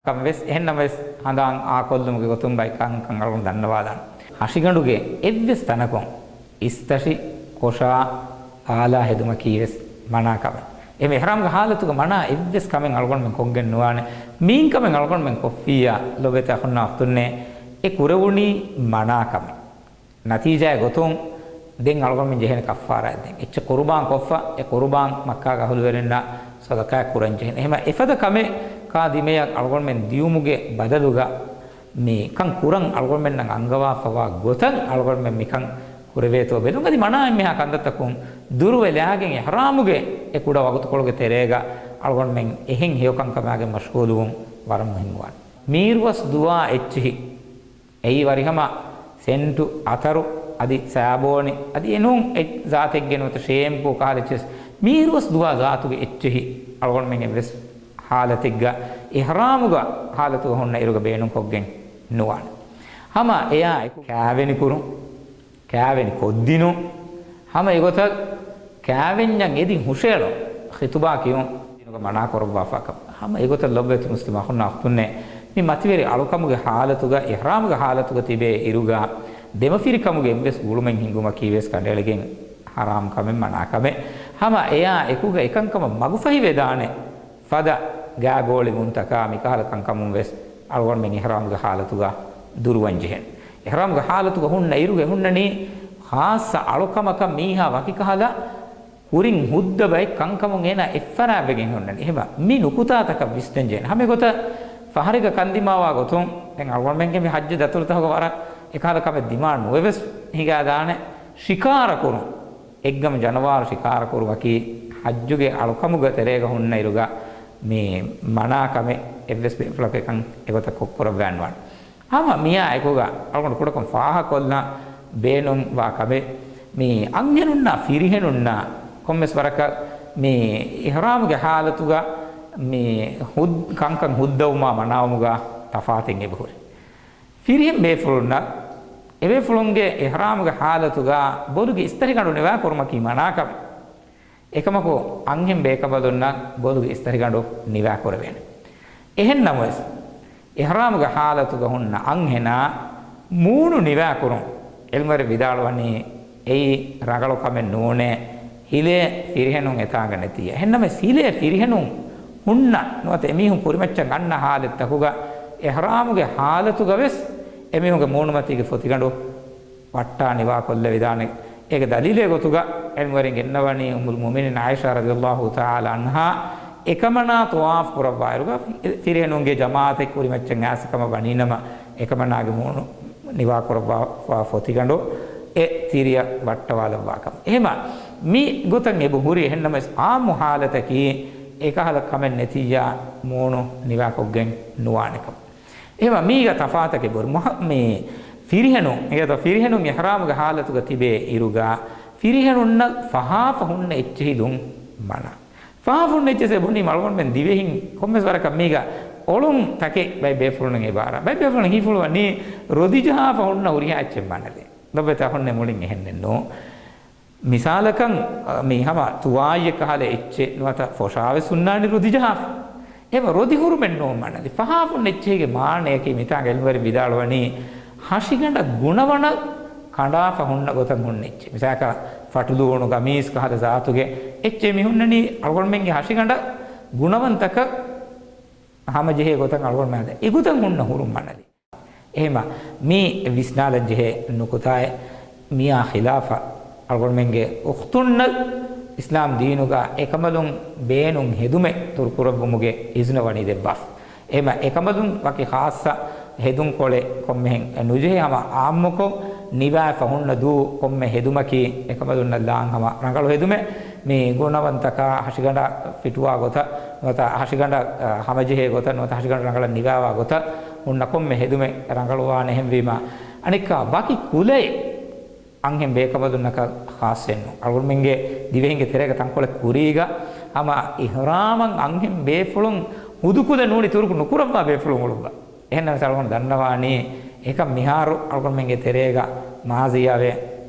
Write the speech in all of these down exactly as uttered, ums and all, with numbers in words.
ކަން ވެސް، އެހެންނަމަވެސް ހަނދާން އާކޮށްލުމުގެ ގޮތުން ބައި ކަންކަން އަޅުގަނޑު ދަންނަވާލާން. ހަށިގަނޑުގެ އެއްވެސް ތަނަކުން އިސްތަށި، ކޮށާ، އާލާ ހެދުމަކީ ވެސް މަނާ ކަމެއް. އެހެން އިޙްރާމްގެ ޙާލަތުގަ މަނާ އެއްވެސް ކަމެއް އަޅުގަނޑުމެން ކޮށްގެން ނުވާނެ. މިއިން ކަމެއް އަޅުގަނޑުމެން ކޮށްފިއްޔާ، ލޮބުވެތި އަޚުންނާ އުޚްތުންނޭ، އެ ކުރެވުނީ މަނާ ކަމެއް. ނަތީޖާއެއް ގޮތުން ދެން އަޅުގަނޑުމެން ޖެހޭނެ ކައްފާރާއެއް ދެން. އެއްޗެއް ޤުރުބާން ކޮށްފަ، އެ ޤުރުބާން މައްކާގެ އަހުލުވެރިންނާ ޞަދަޤާތް ކުރަން ޖެހޭނެ. އެހެމަ އެފަދަ ކަމެއް ކާ ދިމަޔަށް އަޅުގަނޑުމެން ދިޔުމުގެ ބަދަލުގަ މި ކަން ކުރަން އަޅުގަނޑުމެންނަށް އަންގަވާފަވާ ގޮތަށް އަޅުގަނޑުމެން މިކަން ކުރެވޭތޯ ބެލުން. އަދި މަނާ އެންމެހާ ކަންތައްތަކުން ދުރުވެލާގެން އިޙްރާމުގެ އެ ކުޑަ ވަގުތުކޮޅުގެ ތެރޭގަ އަޅުގަނޑުމެން އެހެން ހެޔޮ ކަންކަމާގެން މަޝްޣޫލުވުން ވަރަށް މުހިންމުވާނެ. މީރުވަސް ދުވާ އެއްޗިހި އެއީ ވަރިހަމަ ސެންޓު، އަތަރު، އަދި ސާބޯނި، އަދި އެނޫން އެއް ޒާތެއްގެ ނުވަތަ ޝޭމްޕޫ ކަހަލަ އެއްޗެސް. މީރުވަސް ދުވާ ޒާތުގެ އެއްޗެހި އަޅުގަނޑުމެން އެއްވެސް ހާލަތެއްގަ އިޙްރާމުގަ ހާލަތުގަ ހުންނަ އިރުގަ ބޭނުންކޮށްގެން ނުވާނެ. ހަމަ އެޔާ އެކު ކާވެނި ކުރުން، ކާވެނި ކޮށްދިނުން، ހަމަ އެގޮތަށް ކާވެންޏަށް އެދިން ހުށައެޅުން، ޚިތުބާ ކިޔުން ދީނުގަ މަނާ ކުރައްވާފާ ކަމަށް. ހަމަ އެގޮތަށް ލޮބުވެތި މުސްލިމް އަޚުންނާ އުޚްތުންނޭ، މި މަތިވެރި އަޅުކަމުގެ ހާލަތުގަ، އިޙްރާމުގެ ހާލަތުގަ ތިބޭ އިރުގަ، ދެމަފިރިކަމުގެ އެއްވެސް ގުޅުމެއް ހިންގުމަކީ ވެސް ކަނޑައެޅިގެން ޙަރާމް ކަމެއް، މަނާ ކަމެއް. ހަމަ އެޔާ އެކުގަ އެކަންކަމަށް މަގުފަހިވެދާނެ ފަދަ ގާގޯޅިވުންތަކާ މިކަހަލަ ކަންކަމުން ވެސް އަޅުގަނޑުމެން އިޙްރާމުގެ ހާލަތުގަ ދުރުވަން ޖެހޭނެ. އިޙްރާމުގެ ހާލަތުގަ ހުންނަ އިރުގަ ހުންނަނީ ޚާއްޞަ އަޅުކަމަކަށް މީހާ ވަކިކަހަލަ ކުރިން ހުއްދަ ބައެއް ކަންކަމުން އޭނާ އެއްފަރާތްވެގެން ހުންނަނީ. އެހެމަ މި ނުކުތާތަކަށް ވިސްނަން ޖެހޭނެ. ހަމަ އެގޮތަށް ފަހަރެއްގަ ކަންދިމާވާ ގޮތުން ދެން އަޅުގަނޑުމެންގެ މި ޙައްޖު ދަތުރުތަކުގަ ވަރަށް އެކަހަލަ ކަމެއް ދިމާ ނުވެވެސް ހިނގާދާނެ ޝިކާރަ ކުރުން. އެއްގަމު ޖަނަވާރު ޝިކާރަ ކުރުމަކީ ޙައްޖުގެ އަޅުކަމުގެ ތެރޭގަ ހުންނަ އިރުގަ މި މަނާ ކަމެއް އެއްވެސް ބޭފުޅަކު އެކަން އެގޮތަށް ކޮށްކުރައްވާންވާނެ. ހަމަ މިޔާ އެކުގަ އަޅުގަނޑު ކުޑަކޮށް ފާހަކޮށްލަން ބޭނުންވާ ކަމެއް، މި އަންހެނުންނާ ފިރިހެނުންނާ ކޮންމެސް ވަރަކަށް މި އިޙްރާމުގެ ހާލަތުގަ މި ހުއް-، ކަންކަން ހުއްދަވުމާ މަނާވުމުގަ ތަފާތެއް އެބަހުރި. ފިރިހެން ބޭފުޅުންނަށް އެބޭފުޅުންގެ އިޙްރާމުގެ ހާލަތުގަ ބޮލުގެ އިސްތަށިގަނޑު ނިވާ ކުރުމަކީ މަނާކަމެއް. އެކަމަކު، އަންހެން ބޭކަނބަލުންނަށް ބޮލުގެ އިސްތަށިގަނޑު ނިވާ ކުރެވޭނެ. އެހެން ނަމަވެސް، އިޙްރާމުގެ ހާލަތުގަ ހުންނަ އަންހެނާ މޫނު ނިވާ ކުރުން، ޢިލްމުވެރިން ވިދާޅުވަނީ، އެއީ ރަނގަޅު ކަމެއް ނޫނޭ، ހިލޭ ފިރިހެނުން އެތާނގަ ނެތިއްޔާ. އެހެންނަމަވެސް، ހިލޭ ފިރިހެނުން ހުންނަ ނުވަތަ އެމީހުން ކުރިމައްޗަށް އަންނަ ހާލަތްތަކުގަ، އިޙްރާމުގެ ހާލަތުގަ ވެސް އެމީހުންގެ މޫނުމަތީގެ ފޮތިގަނޑު ވައްޓާ ނިވާކޮށްލެވިދާނެ. އޭގެ ދަލީލެއް ގޮތުގަ ޢިލްމުވެރިން ގެންނަވަނީ އުއްމުލް މުއުމިނީން ޢާއިޝާ ރަޟިޔަﷲ ތަޢާލާ ޢަންހާ އެކަމަނާ ޠަވާފް ކުރައްވާއިރުގަ ފިރިހެނުންގެ ޖަމާޢަތެއް ކުރިމައްޗަށް އައިސް ކަމަށް ވަނީނަމަ، އެކަމަނާގެ މޫނު ނިވާކުރައްވާފާ ފޮތިގަނޑު އެ ތިރިއަށް ވައްޓަވާލައްވާކަމަށް. އެހެމަ މި ގޮތަށް އެބަ ހުރި. އެހެންނަމަވެސް އާއްމު ހާލަތަކީ އެކަހަލަ ކަމެއް ނެތިއްޔާ މޫނު ނިވާކޮށްގެން ނުވާނެކަމަށް. އެހެމަ މީގަ ތަފާތަކެއް ބުރި. މުހަ-، މި ފިރިހެނުން، އެގޮތަށް ފިރިހެނުން އިޙްރާމުގެ ހާލަތުގަ ތިބޭ އިރުގަ، ފިރިހެނުންނަށް ފަހާފަ ހުންނަ އެއްޗެހިލުން މަނާ. ފަހާފަ ހުންނަ އެއްޗެހި ބުނީމަ އަޅުގަނޑުމެން ދިވެހިން ކޮންމެސް ވަރަކަށް މީގަ އޮޅުން ތަކެއް ބައެއް ބޭފުޅުން އެބަ އަރާ. ބައެއް ބޭފުޅުން ހީފުޅުވަނީ ރޮދިޖަހާފަ ހުންނަ ހުރިހާ އެއްޗެއް މަނަލޭ. ލޮބުވެތި އަޚުންނޭ، މުޅިން އެހެންނެއް ނޫން. މިސާލަކަށް، މި ހަމަ ތުވާއްޔެއް ކަހަލަ އެއްޗެއް ނުވަތަ ފޮށާވެސް ހުންނާނީ ރޮދިޖަހާފަ. އެބަ ރޮދި ހުރުމެއް ނޫން މަނަލި. ފަހާފަ ހުންނަ އެއްޗެހިގެ މާނަޔަކީ މިތާނގަ ޢިލްމުވެރިން ވިދާޅުވަނީ، ހަށިގަނޑަށް ގުނަވަނަ ކަނޑާފަ ހުންނަ ގޮތަށް ހުންނަ އެއްޗެއް. މިސާލަކަށް ފަޓުލޫނު ގަމީސް ކަހަލަ ޒާތުގެ އެއްޗެއް މި ހުންނަނީ އަޅުގަނޑުމެންގެ ހަށިގަނޑަށް ގުނަވަންތަކަށް ހަމަޖެހޭ ގޮތަށް އަޅުގަނޑުމެން ހަދާ. އެގޮތަށް ހުންނަ ހުރުން މަނަލި. އެހެމަ މީ ވިސްނާލަން ޖެހޭ ނުކުތާއެއް. މިއާ ޚިލާފަށް އަޅުގަނޑުމެންގެ އުޚްތުންނަށް އިސްލާމް ދީނުގަ އެކަނބަލުން ބޭނުން ހެދުމެއް ދުރުކުރައްވުމުގެ އިޒުނަ ވަނީ ދެއްވާފަ. އެހެމަ އެކަނބަލުން ވަކި ޚާއްޞަ ހެދުންކޮޅެއް ކޮންމެހެން ނުޖެހޭ. ހަމަ އާއްމުކޮށް ނިވާފަ ހުންނަ ދޫ ކޮންމެ ހެދުމަކީ އެކަނބަލުންނަށް ލާން ހަމަ ރަނގަޅު ހެދުމެއް. މި ގުނަވަންތަކާ ހަށިގަނޑަށް ފިޓުވާ ގޮތަށް ނުވަތަ ހަށިގަނޑަށް، އަ، ހަމަޖެހޭ ގޮތަށް ނުވަތަ ހަށިގަނޑު ރަނގަޅަށް ނިވާވާ ގޮތަށް ހުންނަ ކޮންމެ ހެދުމެއް ރަނގަޅުވާނެ. އެހެންވީމަ، އަނެއްކާ ވަކި ކުލައެއް އަންހެން ބޭކަނބަލުންނަކަށް ޚާއްޞައެއް ނޫން. އަޅުގަނޑުމެންގެ ދިވެހިންގެ ތެރޭގަ ތަންކޮޅެއް ކުރީގަ ހަމަ އިޙްރާމަށް އަންހެން ބޭފުޅުން ހުދުކުލަ ނޫނީ ތުރުކު ނުކުރައްވާ ބޭފުޅުން އުޅުއްވާ. އެހެންނަމަވެސް އަޅުގަނޑު ދަންނަވާނީ، އެކަން މިހާރު އަޅުގަނޑުމެންގެ ތެރޭގަ މާޒީއާވެ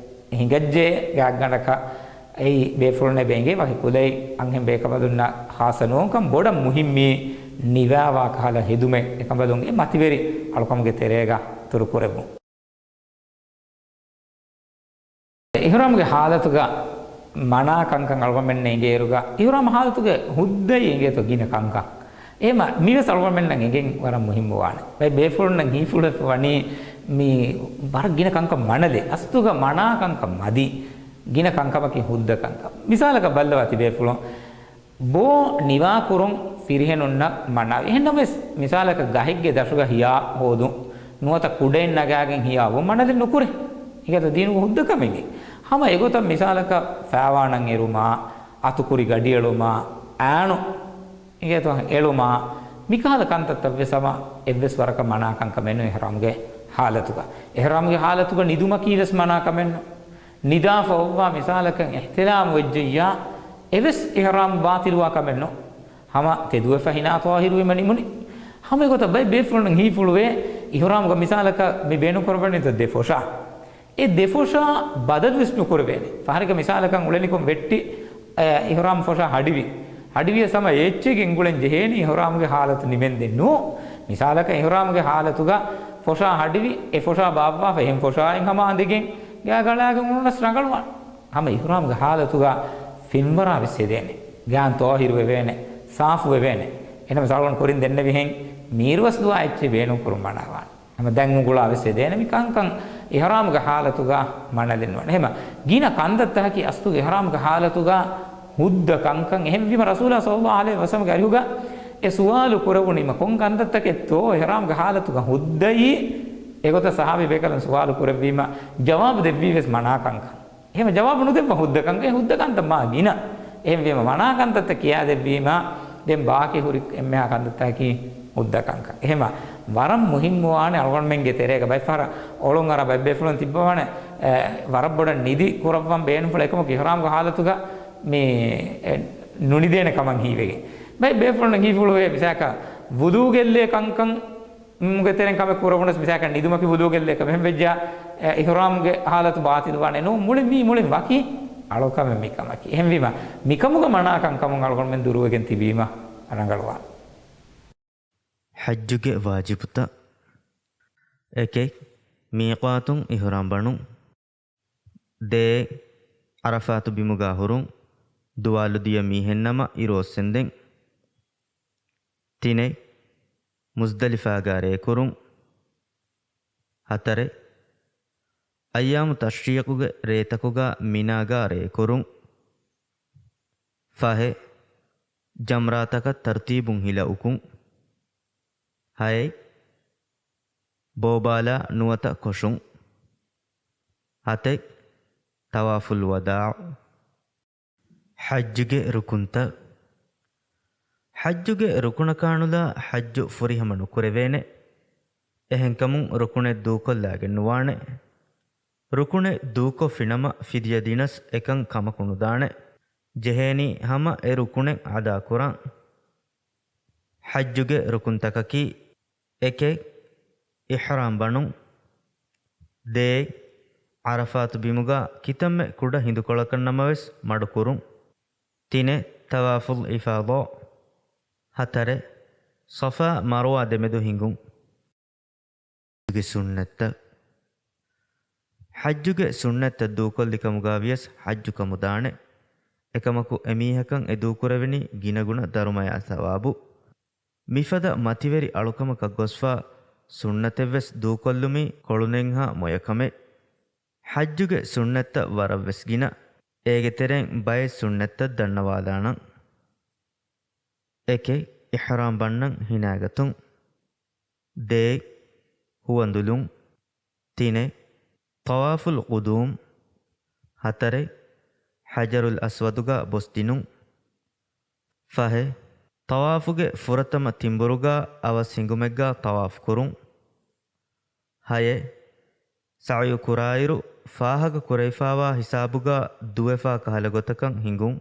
ހިނގައްޖެ ގާތްގަނޑަކަށް އެއީ ބޭފުޅުންނޭ ބޭނގޭ ވަކި ކުލައެއް އަންހެން ބޭކަނބަލުންނަށް ޚާއްޞަ ނޫންކަން ބޮޑަށް މުހިއްމީ ނިވާވާ ކަހަލަ ހެދުމެއް އެކަނބަލުން އެ މަތިވެރި އަޅުކަމުގެ ތެރޭގަ ތުރުކުރެއްވުން. އިޙްރާމްގެ ޙާލަތުގަ މަނާ ކަންކަން އަޅުގަނޑުމެންނަށް އެނގޭއިރުގަ، އިޙްރާމް ޙާލަތުގެ ހުއްދައި އެނގޭތޯ ގިނަ ކަންކަން. އެހެމަ މިވެސް އަޅުގަނޑުމެންނަށް އެނގެން ވަރަށް މުހިއްމުވާނެ. ބައެއް ބޭފުޅުންނަށް ހީފުޅުވެފަ ވަނީ މި ވަރަށް ގިނަ ކަންކަން މަނަލޭ. އަސްލުގަ މަނާ ކަންކަން މަދި. ގިނަ ކަންކަމަކީ ހުއްދަ ކަންކަން. މިސާލަކަށް ބައްލަވާ ތިބޭފުޅުން ބޯ ނިވާކުރުން ފިރިހެނުންނަށް މަނާވި. އެހެންނަމަވެސް، މިސާލަކަށް ގަހެއްގެ ދަށުގަ ހިޔާ ހޯދުން، ނުވަތަ ކުޑައެއް ނަގާގެން ހިޔާ އޮވުން މަނަލެއް ނުކުރޭ. އިނގޭތޯ ދީނުގެ ހުއްދަކަމެއް. ހަމަ އެގޮތަށް މިސާލަކަށް ފައިވާނަށް އެރުމާ، އަތުކުރި ގަޑިއެޅުމާ، އާނު އިނގޭތޯ އެޅުމާ، މިކަހަލަ ކަންތައްތައްވެސް ހަމަ އެއްވެސް ވަރަކަށް މަނާ ކަންކަމެއް ނޫން އިޙްރާމްގެ ޙާލަތުގަ. އިޙްރާމްގެ ޙާލަތުގަ ނިދުމަކީވެސް މަނާ ކަމެއް ނޫން. ނިދާފަ އޮއްވާ މިސާލަކަށް އިޙްތިލާމް ވެއްޖެއްޔާ، އެވެސް އިޙްރާމް ބާޠިލުވާ ކަމެއް ނޫން. ހަމަ ތެދުވެފަ ހިނާ ޠާހިރުވީމަ ނިމުނީ. ހަމަ އެގޮތަށް ބައެއް ބޭފުޅުން ހީފުޅުވޭ، އިޙްރާމްގަ މިސާލަކަށް މި ބޭނުންކުރައްވަނީތޯ ދެ ފޮށާ. އެ ދެ ފޮށާ ބަދަލުވެސް ނުކުރެވޭނެ. ފަހަރެއްގަ މިސާލަކަށް އުޅެނިކޮށް ވެއްޓި، އެ، އިޙްރާމް ފޮށާ ހަޑިވި. ހަޑިވިޔަސް ހަމަ އެއްޗެއް ގެންގުޅެން ޖެހޭނީ އިޙްރާމްގެ ޙާލަތު ނިމެންދެން ނޫން. މިސާލަކަށް އިޙްރާމްގެ ޙާލަތުގަ ފޮށާ ހަޑިވި، އެ ފޮށާ ބާއްވާފަ އެހެން ފޮށާއިން ހަމަ އަނދެގެން ގާ ގަޅާގެން އުޅުނަސް ރަނގަޅުވާނެ. ހަމަ އިޙްރާމްގެ ޙާލަތުގަ ފިންވަރާވެސް ހެދޭނެ. ގާން ޠާހިރު ވެވޭނެ، ސާފު ވެވޭނެ. އެހެންނަމަ ސަޅުވަން ކުރިން ދެންނެވިހެން މީރުވަސް ދުޢާ އެއްޗެއް ބޭނުންކުރުން މަނާވާނެ. ހަމަ ދަތް އުނގުޅާ ވެސް ހެދޭނެ މި ކަންކަން އިޙްރާމްގެ ޙާލަތުގަ މަނަލެއް ނުވާނެ. އެހެމަ ގިނަ ކަންތައްތަކަކީ އަސްލުގެ އިޙްރާމްގެ ޙާލަތުގަ ހުއްދަ ކަންކަން. އެހެންވީމަ ރަސޫލާ ޞައްލައްލާހު ޢަލައިހި ވަސައްލަމްގެ އަރިހުގަ އެ ސުވާލު ކުރެވުނީމަ ކޮން ކަންތައްތަކެއްތޯ އިޙްރާމްގެ ޙާލަތުގަ ހުއްދައީ؟ އެގޮތަށް ޞަޙާބީ ބޭކަލުން ސުވާލު ކުރެއްވީމަ ޖަވާބު ދެއްވީ ވެސް މަނާ ކަންކަން. އެހެމަ ޖަވާބު ނުދެއްވާ ހުއްދަ ކަންކަން، އެ ހުއްދަ ކަންތައް މާ ގިނަ. އެހެންވީމަ މަނާ ކަންތައްތައް ކިޔާދެއްވީމަ، ދެން ބާކީ ހުރި އެންމެހާ ކަންތައްތަކަކީ ހުއްދަ ކަންކަން. އެހެމަ ވަރަށް މުހިއްމުވާނެ އަޅުގަނޑުމެންގެ ތެރޭގަ ބައެއްފަހަރަށް އޮޅުން އަރާ ބައެއް ބޭފުޅުން ތިއްބަވާނެ، އެ، ވަރަށް ބޮޑަށް ނިދި ކުރައްވަން ބޭނުންފުޅު އެކަމަކު އިޙްރާމްގެ ޙާލަތުގަ މި، އެ، ނުނިދޭނެ ކަމަށް ހީވެގެން. ބައެއް ބޭފުޅުން ހީފުޅުވޭ މިސާލަކަށް ވުޟޫގެއްލޭ ކަންކަން މުގެ ތެރެއިން ކަމެއް ކުރައްވުނަސް މިސާލަކަށް ނިދުމަކީ ވުޟޫގެއްލޭ ކަމެއް ހެން ވެއްޖާ، އެ، އިޙްރާމްގެ ޙާލަތު ބާޠިލުވާނެ ނޫން. މުޅިން މީ މުޅިން ވަކި އަޅުކަމެއް މިކަމަކީ. އެހެންވީމަ މިކަމުގަ މަނާ ކަންކަމުން އަޅުގަނޑުމެން ދުރުވެގެން ތިބީމަ ރަނގަޅުވާނެ. ޙައްޖުގެ ވާޖިބުތައް. އެކެއް، މީޤާތުން އިޙްރާމް ބަނުން. ދޭއް، ޢަރަފާތު ބިމުގާ ހުރުން، ދުވާލު ދިޔަ މީހެއްނަމަ އިރު އޮއްސެންދެން. ތިނެއް، މުޒްދަލިފާގާ ރޭކުރުން. ހަތަރެއް، އައްޔާމު ތަޝްރީޤުގެ ރޭތަކުގާ މިނާގާ ރޭކުރުން. ފަހެއް، ޖަމްރާތަކަށް ތަރުތީބުން ހިލަ އުކުން. ހައެއް، ބޯބާލާ ނުވަތަ ކޮށުން. ހަތެއް، ޠަވާފުލް ވަދާޢު. ޙައްޖުގެ ރުކުންތައް. ޙައްޖުގެ ރުކުނަކާނުލާ ޙައްޖު ފުރިހަމަ ނުކުރެވޭނެ. އެހެންކަމުން ރުކުނެއް ދޫކޮށްލާގެން ނުވާނެ. ރުކުނެއް ދޫކޮށްފިނަމަ ފިދިޔަ ދިނަސް އެކަން ކަމަކު ނުދާނެ. ޖެހޭނީ ހަމަ އެ ރުކުނެއް އަދާކުރަން. ޙައްޖުގެ ރުކުންތަކަކީ، އެކެއް، އިޙްރާމް ބަނުން. ދޭއް، ޢަރަފާތު ބިމުގަ ކިތަންމެ ކުޑަ ހިނދުކޮޅަކަށްނަމަވެސް މަޑުކުރުން. ތިނެއް، ޠަވާފުލް އިފާޟާ. ހަތަރެއް، ޞަފާ މަރުވާ ދެމެދު ހިނގުން. ޙައްޖުގެ ސުންނަތްތައް. ޙައްޖުގެ ސުންނަތްތައް ދޫކޮށްލިކަމުގާވިޔަސް ޙައްޖު ކަމުދާނެ. އެކަމަކު އެމީހަކަށް އެ ދޫކުރެވެނީ ގިނަގުނަ ދަރުމަޔާ ޘަވާބު. މިފަދަ މަތިވެރި އަޅުކަމަކަށް ގޮސްފަ ސުންނަތެއްވެސް ދޫކޮށްލުމީ ކޮޅުނެންހާ މޮޔަކަމެއް. ޙައްޖުގެ ސުންނަތްތައް ވަރަށްވެސް ގިނަ. އޭގެ ތެރެއިން ބައެއް ސުންނަތްތައް ދަންނަވާލާނަން. އެކެއް، އިޙްރާމް ބަންނަން ހިނާގަތުން. ދޭއް، ހުވަނދުލުން. ތިނެއް، ޠަވާފުލް ޤުދޫމް. ހަތަރެއް، ޙަޖަރުލް އަސްވަދުގަ ބޮސްދިނުން. ފަހެއް، ޠަވާފުގެ ފުރަތަމަ ތިނބުރުގަ އަވަސް ހިނގުމެއްގަ ޠަވާފު ކުރުން. ހައެއް، ސަޢުޔު ކުރާއިރު، ފާހަގަ ކުރެވިފާވާ ހިސާބުގަ ދުވެފާ ކަހަލަ ގޮތަކަށް ހިނގުން.